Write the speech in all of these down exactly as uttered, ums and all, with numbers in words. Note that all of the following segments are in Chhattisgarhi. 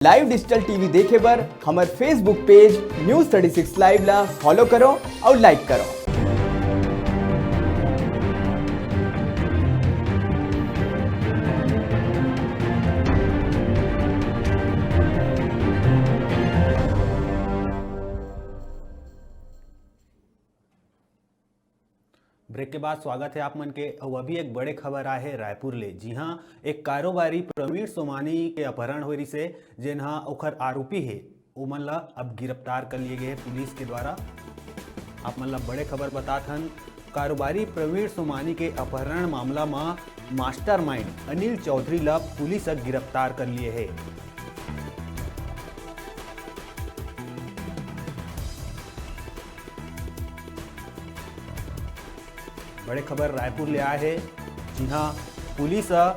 लाइव डिजिटल टीवी देखे बर हमर Facebook पेज News Thirty Six Live ला फॉलो करो और लाइक करो। ब्रेक के बाद स्वागत है आप मन के। अउ अभी एक बड़े खबर आए है रायपुर ले। जी हाँ, एक कारोबारी प्रवीण सोमानी के अपहरण होए रिसे, जेन हा ओखर आरोपी है, ओमन ला अब गिरफ्तार कर लिए गए है पुलिस के द्वारा। आप मन ला बड़े खबर बतात हन, कारोबारी प्रवीण सोमानी के अपहरण मामला मा मास्टरमाइंड अनिल चौधरी ला पुलिस ह गिरफ्तार कर लिए है। बड़े खबर रायपुर ले आए हे। जी हाँ, पुलिस ह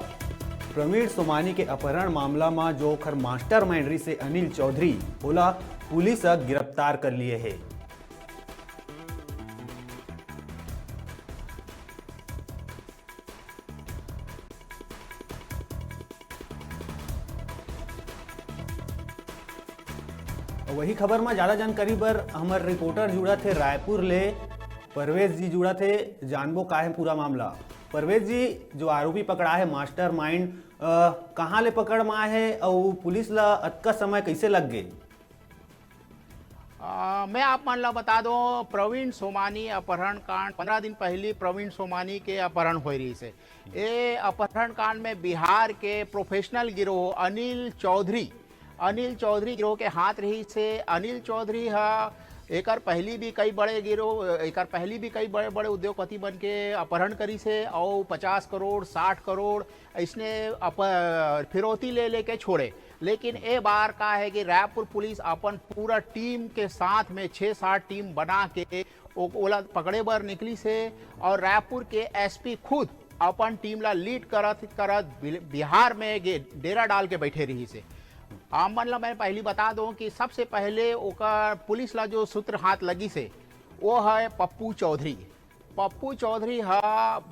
प्रवीण सोमानी के अपहरण मामला म जो ओखर मास्टरमाइंड रिसे अनिल चौधरी, ओला पुलिस ह गिरफ्तार कर लिए हे। वही खबर म ज्यादा जानकारी बर हमर रिपोर्टर जुड़त हे रायपुर ले, परवेज जी जुड़त हे, जानबो का हे पूरा मामला। परवेज जी, जो आरोपी पकड़ा हे मास्टरमाइंड, अ, कहाँ ले पकड़ म आए हे अउ पुलिस ला अतका समय कैसे लग गे? अ, मैं आप मन ला बता दो, प्रवीण सोमानी अपहरण कांड, पंद्रह दिन पहली प्रवीण सोमानी के अपहरण होए रहिस हे। ए अपहरण कांड में बिहार के प्रोफेशनल गिरोह अनिल चौधरी, अनिल चौधरी गिरोह के हाथ रहिस हे। अनिल चौधरी ह एकर पहली भी कई बड़े गिरोह, एकर पहली भी कई बड़े-बड़े उद्योगपति मन के अपहरण करिस हे अउ पचास करोड़, साठ करोड़ अइसने अप-, फिरौती ले लेके छोड़े। लेकिन ए बार का हे कि रायपुर पुलिस अपन पूरा टीम के साथ में छह सात टीम बना के ओ-, ओला पकड़े बर निकलिस हे अउ रायपुर के एसपी खुद अपन टीम ला लीड करत करत बिल-, बिहार में गे-, डेरा डाल के बैठे रहिस हे। आप मन ला मैं पहली बता दूं कि सबसे पहले ओकर पुलिस ला जो सूत्र हाथ लगिस हे, वो है पप्पू चौधरी। पप्पू चौधरी ह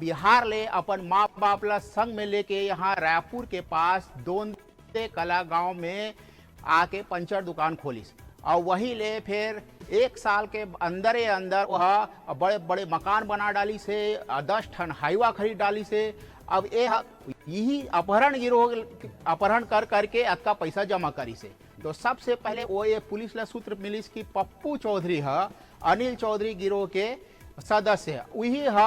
बिहार ले अपन माँ बाप ला संग में लेके यहाँ रायपुर के पास दोंदे कला गांव में आके पंचर दुकान खोलिस अउ वहीं ले फिर एक साल के अंदरे अंदर वह बड़े बड़े मकान बना डालिस हे, दस ठन हाईवा खरीद डालिस हे। अब ये ह-, यही अपहरण गिरोह, अपहरण कर करके अतका पैसा जमा करिस हे। तो सबसे पहले वो ये पुलिस ला सूत्र मिलिस कि पप्पू चौधरी ह अनिल चौधरी गिरोह के सदस्य हे। उही ह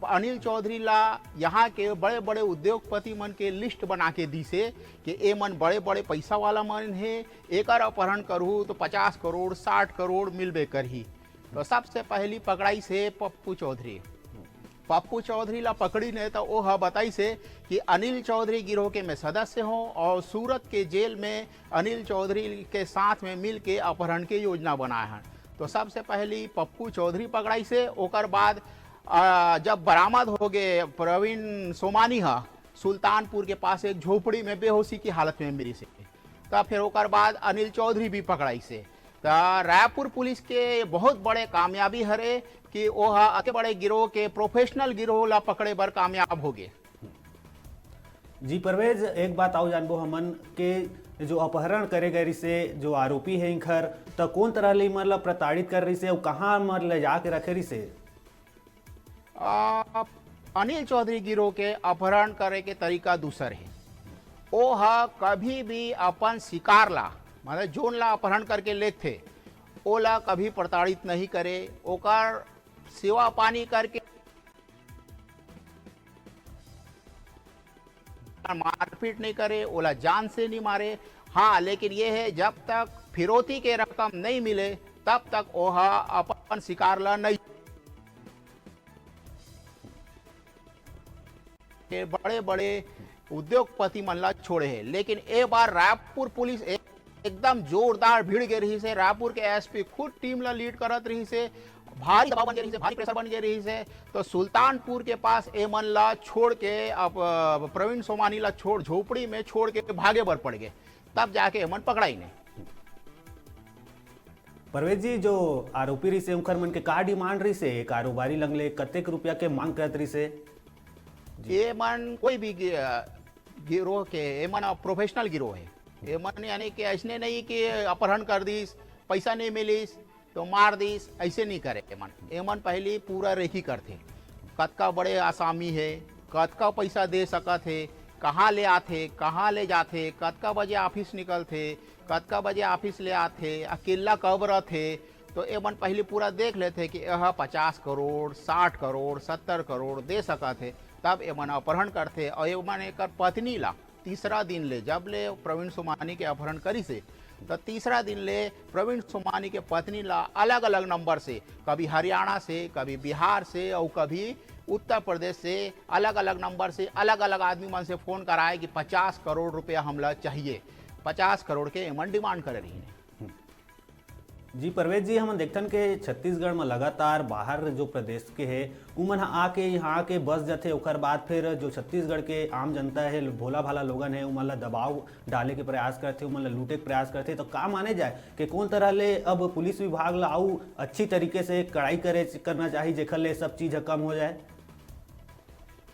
अनिल चौधरी ला यहाँ के बड़े-बड़े उद्योगपति मन के लिस्ट बना के दिस हे कि ए मन बड़े-बड़े पैसा वाला मन हे, एकर अपहरण करहू तो पचास करोड़, साठ करोड़ मिलबे करही। तो सबसे पहली पकड़ाइस हे पप्पू चौधरी। पप्पू चौधरी ला पकड़िन हे तो ओह बताइस हे कि अनिल चौधरी गिरोह के मैं सदस्य हूँ और सूरत के जेल में अनिल चौधरी के साथ में मिल के अपहरण के योजना बनाए हन। तो सबसे पहली पप्पू चौधरी पकड़ाइस हे, ओकर बाद, आ, जब बरामद हो गए प्रवीण सोमानी ह सुल्तानपुर के पास एक झोपड़ी में बेहोशी की हालत में मिलिस हे, तब फिर ओकर बाद अनिल चौधरी भी पकड़ाइस हे। त रायपुर पुलिस के बहुत बड़े कामयाबी हरे कि ओह अतके बड़े गिरोह के प्रोफेशनल गिरोह ला पकड़े बर कामयाब हो गे। जी परवेज, एक बात अउ जानबो हमन के जो अपहरण करे गए रिसे, जो आरोपी हे इंखर, त कौन तरह ले इमन ला प्रताड़ित कर रिसे अउ कहाँ इमन ले जाके रखे रिसे? आ, अनिल चौधरी गिरोह के अपहरण करे के तरीका दूसर हे। ओ ह कभी भी अपन शिकार ला, मतलब जोन ला अपहरण करके लेथे, ओला कभी प्रताड़ित नहीं करे, ओकर सेवा पानी करके मारपीट नहीं करे, ओला जान से नहीं मारे। हाँ, लेकिन ये है, जब तक फिरौती के रकम नहीं मिले, तब तक ओह अपन शिकार ला नहीं, के बड़े-बड़े उद्योगपति मन ला छोड़े हे। लेकिन ए बार रायपुर पुलिस ए-, एकदम जोरदार भिड़ गे रहिस हे। रायपुर के एसपी खुद टीम ला लीड करत रहिस हे, भारी दबाव बन गे रहिस हे, भारी प्रेशर बन गे रहिस हे। तो सुल्तानपुर के पास ए मन ला छोड़ के, अब, अ, प्रवीण सोमानी ला छोड़, झोपड़ी में छोड़ के भागे बर पड़ गे, तब जाके ए मन पकड़ाइन हे। परवेज जी, जो आरोपी रहिस हे, उनकर मन के का डिमांड रहिस हे? कारोबारी लंग ले कतेक रुपया के मांग करत रहिस हे? जी। ए मन कोई भी गि-, अ, गिरोह के, ए मन प्रोफेशनल गिरोह हे। एमन यानी कि अइसने नहीं कि अपहरण कर दिस, पैसा नहीं मिलिस तो मार दिस, अइसे नहीं करे एमन। एमन पहली पूरा रेकी करथे, कतका बड़े आसामी हे, कतका पैसा दे सकत हे, कहाँ ले आथे, कहाँ ले जाथे, कतका बजे ऑफिस निकलथे, कतका बजे ऑफिस ले आथे, अकेला कब रथे, तो एमन पहली पूरा देख लेथे कि यह पचास करोड़, साठ करोड़, सत्तर करोड़ दे सकत हे, तब एमन अपहरण करथे। और एमन एकर पत्नी ला तीसरा दिन ले, जब ले प्रवीण सोमानी के अपहरण करिस हे, तो तीसरा दिन ले प्रवीण सोमानी के पत्नी ला अलग-अलग नंबर से, कभी हरियाणा से, कभी बिहार से और कभी उत्तर प्रदेश से, अलग-अलग नंबर से अलग-अलग आदमी मन से फोन कराए कि पचास करोड़ रुपया हमला चाहिए। पचास करोड़ के एमन डिमांड करे रहिन हे। जी परवेज जी, हमन देखथन के छत्तीसगढ़ म लगातार बाहर जो प्रदेश के हे, उमन ह आके यहाँ आके बस जथे, ओकर बाद फिर जो छत्तीसगढ़ के आम जनता हे, भोला भाला लोगन हे, उमन ला दबाव डाले के प्रयास करथे, उमन ला लूटे के प्रयास करथे। तो का माने जाए कि कौन तरह ले अब पुलिस विभाग ला अउ अच्छी तरीके से कड़ाई करे करना चाहिए, जेकर ले सब चीज ह कम हो जाए?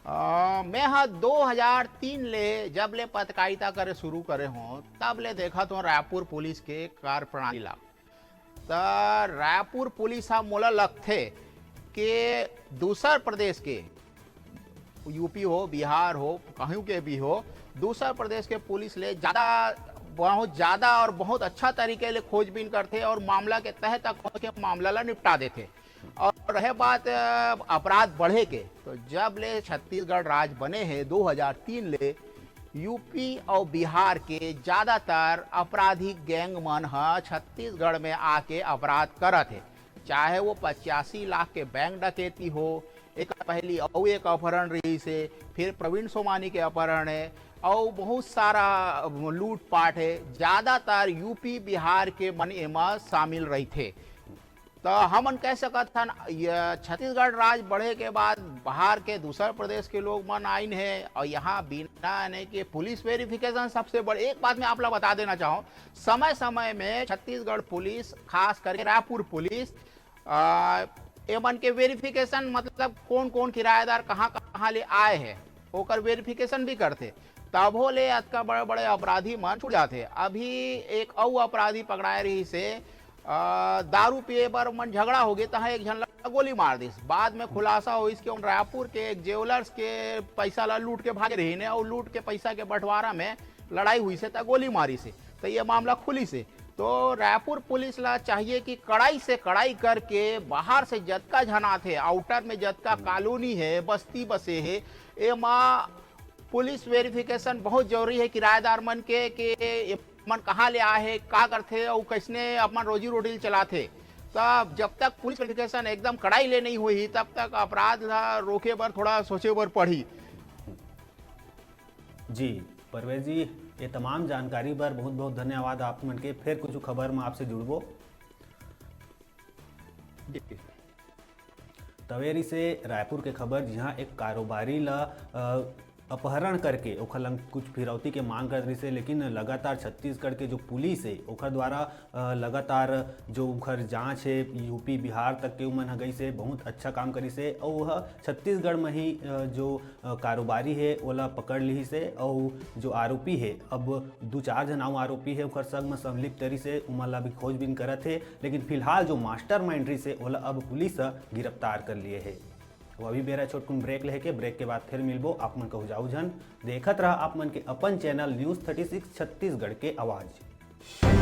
आ, मैं हा दो हज़ार तीन ले, जब ले पत्रकारिता करे शुरू करे हों, तब ले देखत हों रायपुर पुलिस के कार्यप्रणाली ला। त रायपुर पुलिस हा मोला लगथे के दूसर प्रदेश के, यूपी हो, बिहार हो, कहूँ के भी हो, दूसर प्रदेश के पुलिस ले ज्यादा, बहुत ज्यादा और बहुत अच्छा तरीके ले खोजबीन करथे और मामला के तह तक पहुँच के मामला ला निपटा देथे। और रहे बात, अ, अपराध बढ़े के, तो जब ले छत्तीसगढ़ राज बने हे दो हज़ार तीन ले, यूपी और बिहार के ज्यादातर आपराधिक गैंग मन ह छत्तीसगढ़ में आके अपराध करत हे, चाहे वो पचासी लाख के बैंक डकैती हो, एक पहली अउ एक अपहरण रहिस हे, फिर प्रवीण सोमानी के अपहरण हे, अउ बहुत सारा लूटपाट हे। ज्यादातर यूपी बिहार के मन एमा शामिल रहिथे। तो हमन कह सकत हन, ये छत्तीसगढ़ राज बढ़े के बाद बाहर के दूसर प्रदेश के लोग मन आइन हे और यहाँ बिना यानी कि पुलिस वेरिफिकेशन सबसे बड़े। एक बात मैं आप ला बता देना चाहूँ, समय समय में छत्तीसगढ़ पुलिस, खास करके रायपुर पुलिस, आ, एमन के वेरिफिकेशन, मतलब कौन कौन किराएदार कहाँ कहाँ ले आए हे, ओकर वेरिफिकेशन भी करथे, तभो ले अतका बड़े बड़े अपराधी मन छूट जाथे। अभी एक अउ अपराधी पकड़ाए रहिस हे, आ, दारू पिए बर मन झगड़ा हो गए, तहाँ एक झन ला गोली मार दिस। बाद में खुलासा होइस कि उन रायपुर के एक ज्वेलर्स के पैसा ला लूट के भागे रहिन हे, और लूट के पैसा के बंटवारा में लड़ाई हुई से, त गोली मारिस हे, त ये मामला खुलिस हे। तो रायपुर पुलिस ला चाहिए कि कड़ाई से कड़ाई करके बाहर से जतका झन आथे, आउटर में जतका कॉलोनी हे, बस्ती बसे हे, एमा पुलिस वेरिफिकेशन बहुत जरूरी हे किराएदार मन के, कि ये मन कहाँ ले आए हे, का करथे अउ कैसने अपन रोजी रोटी ल चलाथे। तब जब तक पुलिस वेरिफिकेशन एकदम कड़ाई ले नहीं होही, तब तक अपराध ला रोके बर थोड़ा सोचे बर पड़ही। जी परवेज जी, ये तमाम जानकारी बर बहुत बहुत धन्यवाद आप मन के। फिर कुछ खबर में आपसे जुड़बो। तवेरी से रायपुर के खबर, जिहां एक कारोबारी ला अ, अपहरण करके ओखर लंग कुछ फिरौती के मांग करत रहिस हे, लेकिन लगातार छत्तीसगढ़ के जो पुलिस हे ओखर द्वारा अ, लगातार जो ओखर जांच हे यूपी बिहार तक के उमन ह गइस हे, बहुत अच्छा काम करिस हे। अउ वह छत्तीसगढ़ में ही अ, जो अ, कारोबारी हे ओला पकड़ लिहिस हे, अउ जो आरोपी हे, अब दू चार झन अउ आरोपी हे ओखर संग में संलिप्त रहिस हे, उमन ला भी खोजबीन करत हे। लेकिन फिलहाल जो मास्टरमाइंड रहिस हे ओला अब पुलिस ह गिरफ्तार कर लिए हे। वो अभी बेरा छोटकुन ब्रेक लेके, ब्रेक के बाद फिर मिलबो। आप मन कहू जाऊ झन, देखत रहा आप मन के अपन channel news thirty six Chhattisgarh के आवाज।